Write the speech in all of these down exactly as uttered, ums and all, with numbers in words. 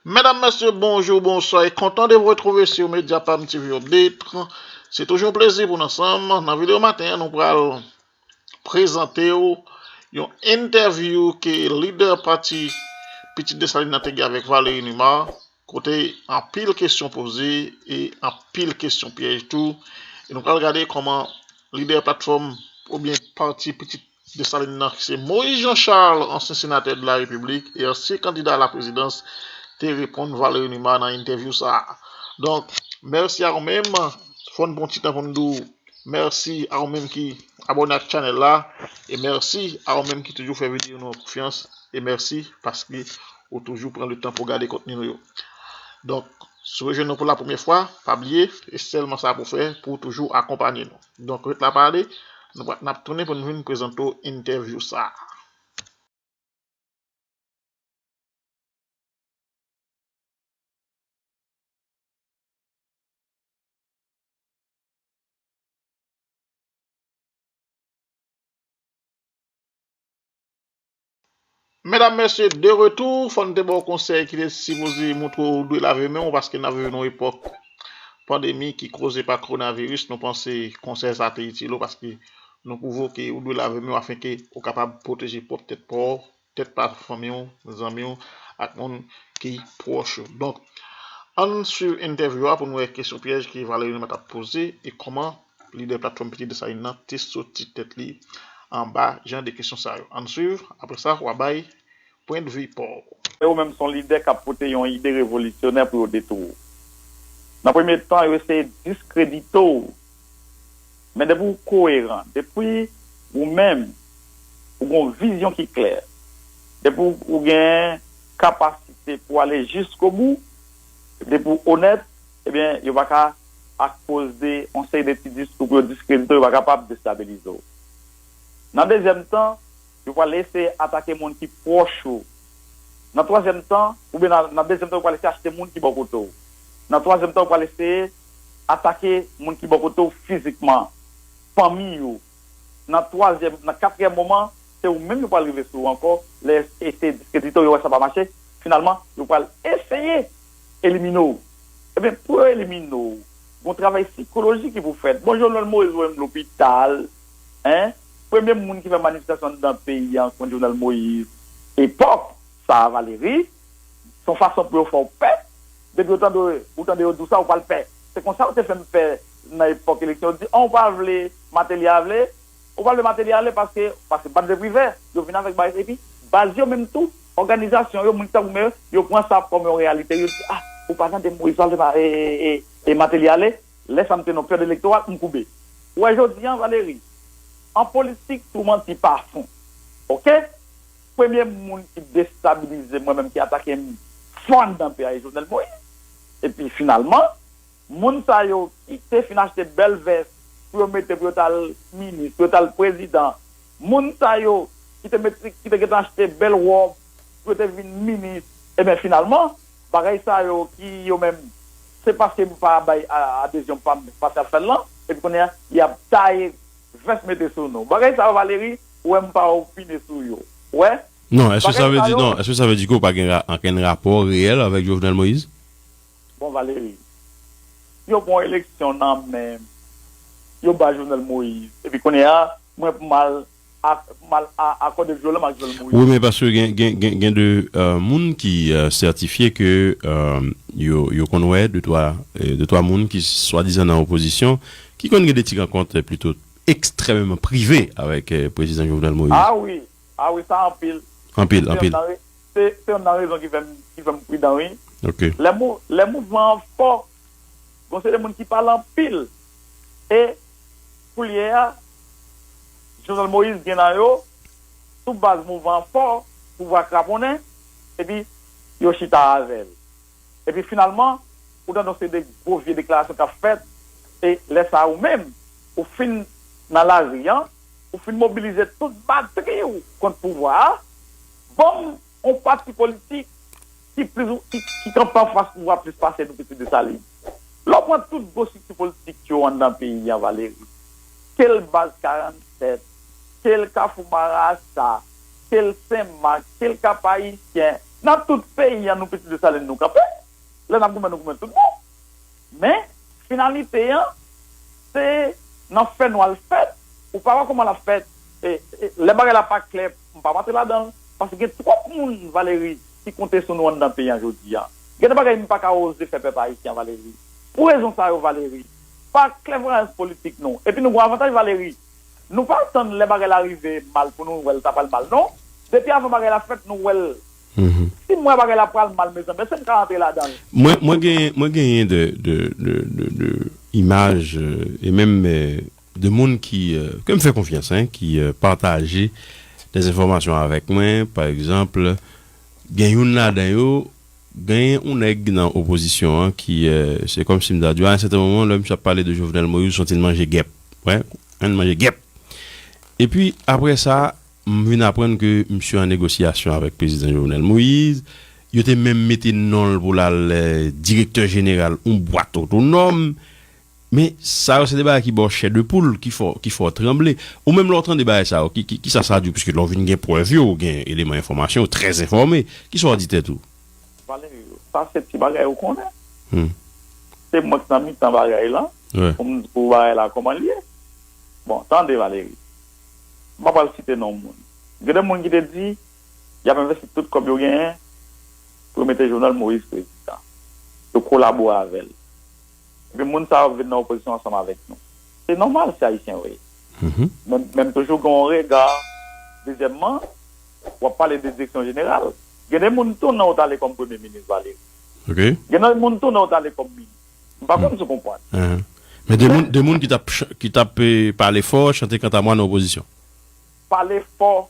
Medam, mesye, bonjou, bonswa, e kontan de vous retrouver sur Mediapam T V Update. Se toujou yon plezi pou n ansanm. Nan videyo maten an, nou pral prezante w yon entèvyou ke lidè pati Pitit Desalin nan te gen avèk Valery Numa, kote anpil kesyon poze e anpil kesyon pyèj tou. E nou pral gade kòman lidè platfòm oubyen pati Pitit Desalin nan, ki se Moïse Jean Charles, ansyen senatè de la Repiblik e ansyen kandida a la prezidans, te reponn Valery Numa nan entèvyou sa a. Donk, mèsi a ou menm. Fò n pran ti tan pou n di w mèsi a ou menm ki abòne ak chanèl la. E mèsi a ou menm ki toujou fè videyo nou an konfyans. E mèsi paske ou toujou pran le tan pou gade kontni nou yo. Donk, si w rejwenn nou pou la premyè fwa, pa bliye, e sèlman sa pou w fè pou w toujou akonpanye nou. Donk, ret la pa ale, nou pa, n ap tounen pou n vin prezante w entèvyou sa a. Medam, mesye, de retou, fò n te ba w konsèy ki te sipoze montre w ou dwe lave men w, paske n ap viv nan yon epòk pandemi ki koze pa kowonaviris. Nou panse konsèy sa a te itil ou, paske nou pwouve w ke ou dwe lave men w afenke ou kapab pwoteje pwòp tèt pa w, tèt pa fanmi w, zanmi w, ak moun ki pwòch ou. Donk, ann swiv entèvyou a pou n wè kesyon pyèj ke Valery Numa t ap poze e kòman lidè platfòm Pitit Desalin nan te soti tèt li anba jan de kesyon sa yo. Ann swiv, apre sa, w a bay pwendvi pa w. E ou menm, se yon lidè k ap pote yon ide revolisyonè pou yo detwi w. Nan premye tan, yo eseye diskredite w. Men depi w koeran, depi ou menm, ou gen yon vizyon ki klè, depi ou, ou gen kapasite pou ale jiskobou, depi ou onèt, ebyen, yo pa ka, akoz de yon seri de ti diskou pou yo diskredite w, yo pa kapab destabilize w. Nan dezyèm tan, yo pral eseye atake moun ki pwòch ou. Nan twazyèm tan, oubyen nan, nan dezyèm tan, yo pral eseye achte moun ki bò kote w. Nan twazyèm tan, yo pral eseye atake moun ki bò kote w fizikman, fanmi w. Nan twazyèm, nan katriyèm moman, se ou menm yo pral rive sou ou ankò, lè yo eseye diskredite w, yo wè sa pa mache, finalman, yo pral eseye elimine w. Ebyen, pou yo elimine w, gon travay sikolojik ki pou fèt. Bon, Jovenel Moïse voye m lopital, en, premye moun ki fè manifestasyon anndan peyi a kont Jovenel Moïse, epòk sa a, Valery, se yon fason pou yo fè w pè. Depi ou tande, ou tande yo di w sa, ou pral pè. Se konsa yo te fè m pè nan epòk eleksyon. Yo di, an, ou pa vle Martelly ale, ou pa vle Martelly ale paske, paske baz de Privè, yo vin avèk baz, epi baz yo menm tou, òganizasyon yo, moun ki t ap goumen yo, yo pran sa kòm yon reyalite. Yo di, a, ou pa tande Moïse pral e, e, e, e Martelly ale? Lè sa m te nan peryòd elektoral, m koube. Ou wè jodi an, Valery, an politik, tou manti pa fon. Oke? Premye moun ki destabilize mwen menm, ki atake m fò anndan peyi a, e Jovenel Moïse. Epi finalman, moun sa yo ki te fin achte bèl vès pou yo mete pou yo t al minis, pou yo t al prezidan, moun sa yo ki te mete, ki te gentan achte bèl wòb pou yo te vin minis, ebyen finalman, bagay sa yo ki yo menm, se paske m pa bay a-, adezyon pa m, m pase al fè l lan, epi kounye a, y ap taye vès mete sou nou. Bagay sa yo, Valery, ou wè m pa opine sou yo. Ou wè? Non, èske sa vle di, non, èske sa vle di ke w pa gen ra-, ankenn rapò reyèl avèk Jovenel Moïse? Bon, Valery, yo pran eleksyon nan men m, yo ba Jovenel Moïse. Epi kounye a, mwen pou m al ak, pou m al a-, akòde vyolans ak Jovenel Moïse. Wi, men paske gen, gen, gen, gen de, euh, moun ki, euh, sètifye ke, euh, yo, yo konn wè de twa, euh, de twa moun ki swadizan nan opozisyon, ki konn gen de ti rankont, euh, plito ekstrèmeman prive avèk, euh, prezidan Jovenel Moïse. A wi, a wi, sa anpil. Anpil, anpil. Se youn nan re-, se, se youn nan rezon ki fè m, ki fè m pridan, wi. Ok. Lè mou-, lè mouvman an fò, gon seri de moun ki pale anpil. E koulye a, Jovenel Moïse gen nan yo, sou baz mouvman an fò, pouvwa kraponnen, epi yo chita avè l. Epi finalman, ou tande yon seri de gwo vye deklarasyon k ap fèt, e lè sa a ou menm, ou fin nan lari a, ou fin mobilize tout batri w kont pouvwa a, ban m yon pati politik ki plis, ki, ki kanpe anfas pouvwa plis pase nou, Pitit Desalin. Lè w pran tout gwo estrikti politik yo anndan peyi a, Valery, ke l Baz karannsèt, ke l Kafou Marasa, ke l Senmak, ke l Kap Ayisyen, Nan tout peyi an, nou pitit Desalin nou kanpe. Lè n ap goumen, nou goumen tout bon. Men, finalite an, se nan fènwa l fèt. Ou pa wè kòman l ap fèt. E, e, lè bagay la pa klè, m p ap antre ladan l. Paske gen twòp moun, Valérie, ki konte sou nou anndan peyi an jodi a. Gen de bagay m pa ka oze fè pèp ayisyen an, Valérie. Pou rezon sa yo, Valérie, pa klèvwayans politik nou. Epi nou gen avantaj, Valérie. Nou pa tann lè bagay la rive mal pou nou wè l ta pral mal, non. Depi avan bagay la fèt, nou wè l. Si m wè bagay la pral mal, mezanmi, èske m ka rantre ladan l? Mwen, mwen genyen, mwen genyen de, de, de, de, de imaj, euh, e menm, euh, de moun ki, euh, ke m fè konfyans, hein, ki, euh, pataje de enfòmasyon avèk mwen. Pa egzanp, gen youn ladan yo, gen yon nèg nan opozisyon an ki, euh, se kòmsi m ta di, a yon sèten moman, lè misye ap pale de Jovenel Moïse, ou santi l manje gèp. Wè, l manje gèp. Epi, apre sa, m vin aprann ke misye an negosyasyon avèk prezidan Jovenel Moïse. Yo te menm mete non l pou l al, euh, direktè jeneral yon bwat otonòm. Men sa yo se de bagay ki ba w chè de poul, ki fè w, ki fè w tranble. Ou menm lè w tande bagay sa yo, ki, ki, kisa sa di w? Piske lè w vin gen prèv yo, ou gen eleman enfòmasyon, ou trè enfòme. Kisa w di tèt ou? Valerio, sa se ti bagay ou konnen. Hmm. Se mwen ki nan mitan bagay la, pou m di pou bagay la kòman l ye. Bon, tande, Valérie. M pa pral site non moun. Gen de moun ki te di, y ap envesti tout kòb yo genyen pou yo mete Jovenel Moïse prezidan. Yo kolabore avè l. Epi moun sa yo vin nan opozisyon ansanm avèk nou. Se nòmal, se ayisyen yo ye. Men, men m toujou gen yon rega. Dezyèmman, w ap pale de direksyon jeneral. Gen de moun tou nan yo t ale kòm premye minis, Valérie. Gen de moun tou nan yo t ale kòm minis. M pa konn si w konprann. Men de moun, de moun ki t ap, ki t ap, eh, pale fò, chante kantamwa nan opozisyon. Pale fò,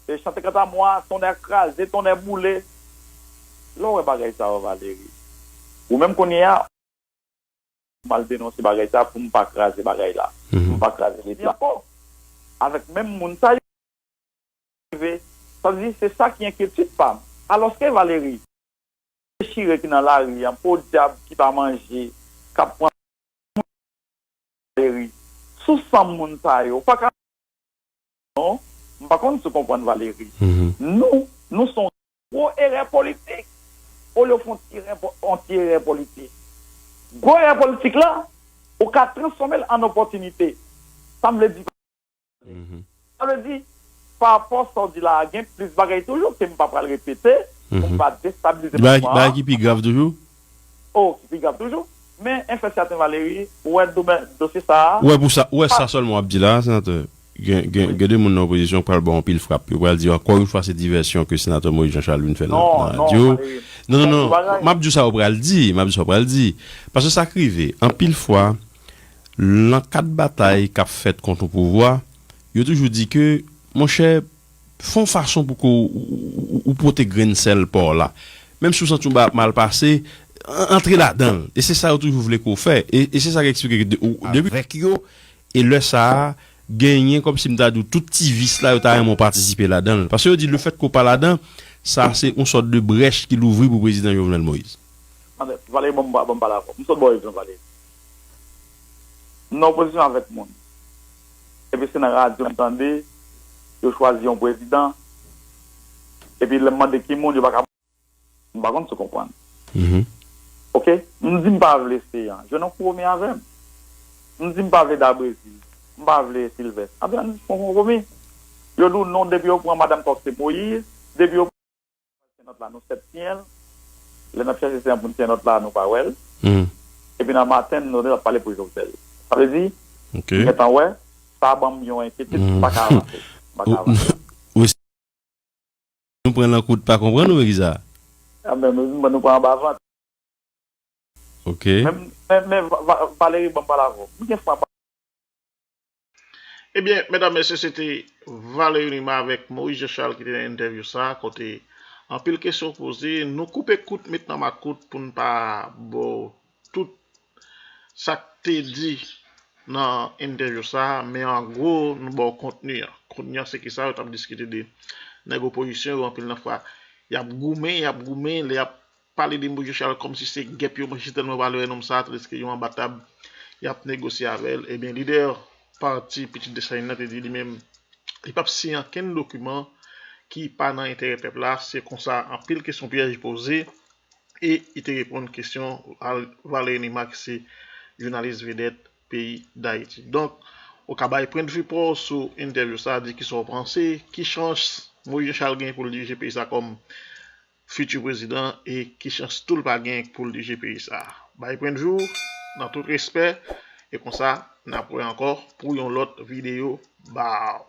eh, chante kantamwa, tonnè kraze, tonnè boule. Lè w wè bagay sa yo, Valérie, ou menm kounye a, m al denonse bagay sa pou m pa kraze bagay la. Pou m pa kraze Leta. Epi ankò, avèk menm moun sa yo rive, sa vle di se sa ki enkyetid pa m. Alòske Valérie, dechire ki nan lari an, podyab ki pa manje, k ap pran Valérie, sou san moun sa yo, ou pa ka non, m pa konn si w konprann, Valérie. Nou, nou se yon gwo erè politik. Olye w fè yon ti erè po-, yon ti erè politik. Gwo erè politik la, ou ka transfòme l an opòtinite. Sa m vle di, sa vle di, pa rapò sa w di la a, gen plis bagay toujou ke m pa pral repete, pou m pa destabilize mouvman an. Bagay ki pi grav toujou? Oh, ki pi grav toujou. Men, enfè sèten, Valérie, ou wè domè-, dosye sa a. Ou wè pou sa, ou wè sa sèlman w ap di la, senatè. Gen, gen, gen de moun nan opozisyon k pral ba w anpil frap. Yo pral di, ankò yon fwa, se divèsyon ke senatè Moïse Jean Charles vin fè nan, nan radyo. Non, non, non, m ap di w sa yo pral di, m ap di w sa yo pral di. Paske sa k rive, anpil fwa, nan kad batay k ap fèt kont yon pouvwa, yo toujou di ke, monchè, fè yon fason pou ke w, ou, ou, ou pote grenn sèl pa w la. Menm si w santi yon bagay ap mal pase, an-, antre ladan l. E se sa yo toujou vle ke w fè. E, e se sa k eksplike ke de, ou, depi avèk yo, e lè sa a, genyen kòmsi m ta di w, tout ti vis la, yo ta renmen w patisipe ladan l. Paske yo di, lefètke w pa ladan, sa se yon sòt de brèch ki louvri pou prezidan Jovenel Moïse. Tande, Valérie, ban m, ban m pale avè w. M sot ba w egzanp, Valérie. M nan opozisyon avèk moun. Epi se nan radyo m tande, yo chwazi yon prezidan. Epi lè m mande ki moun, yo pa ka, m pa konn si w konprann. Oke? M di m pa vle Seyan, jwenn yon konpwomi avè m. M di m pa vle Dabrezil, m pa vle Silvès. Anben, ann fè yon konpwomi. Yo di w non, depi yo pran madanm kòk se Moyiz, depi yo Sènòt la, nou sèt siyen l. Lè n ap chèche siyen pou n siyen nòt la, nou pa wè l. Epi nan maten, nou ap pale pou Jovenel. Sa vle di, m gentan wè, sa ban m yon enkyetid, m pa ka avanse. M pa ka avanse. Wi, nou pran nan kout pa konprann ou, men ki sa? A, men, men, nou pran anba vant. Ok. Men, men, men, Va-, Va-, Valérie, ban m pale avè w. M gen fwa pa Ebyen, medam, mesye, se te Valery Numa avèk Moïse Jean Charles ki te nan entèvyou sa a, kote anpil kesyon poze. Nou koupe kout, met nan makout pou n pa ba w tout sa k te di nan entèvyou sa a, men an gwo, nou ba w kontni an. Kontni an, se kisa? Yo t ap diskite de nèg opozisyon yo, anpil nan fwa, y ap goumen, y ap goumen, lè y ap pale de Moïse Jean Charles kòmsi se gèp yo manje tèlman yo pa vle wè nonm sa a, tandiske yo anba tab, y ap negosye avè l. Ebyen, lidè pati Pitit Desalin nan te di li menm, li p ap siyen okenn dokiman ki pa nan enterè pèp la. Se konsa anpil kesyon pyèj poze e li te reponn kesyon Val- Valery Numa ki se jounalis vedèt peyi Dayiti. Donk, ou ka bay pwennvi pa w sou entèvyou sa, di kisa w panse, ki chans Moïse Jean Charles gen pou l dirije peyi sa kòm fiti prezidan e ki chans tou l pa gen pou l dirije peyi sa. Bay pwennvi w nan tout respè e konsa n ap wè ankò pou yon lòt videyo. Baw.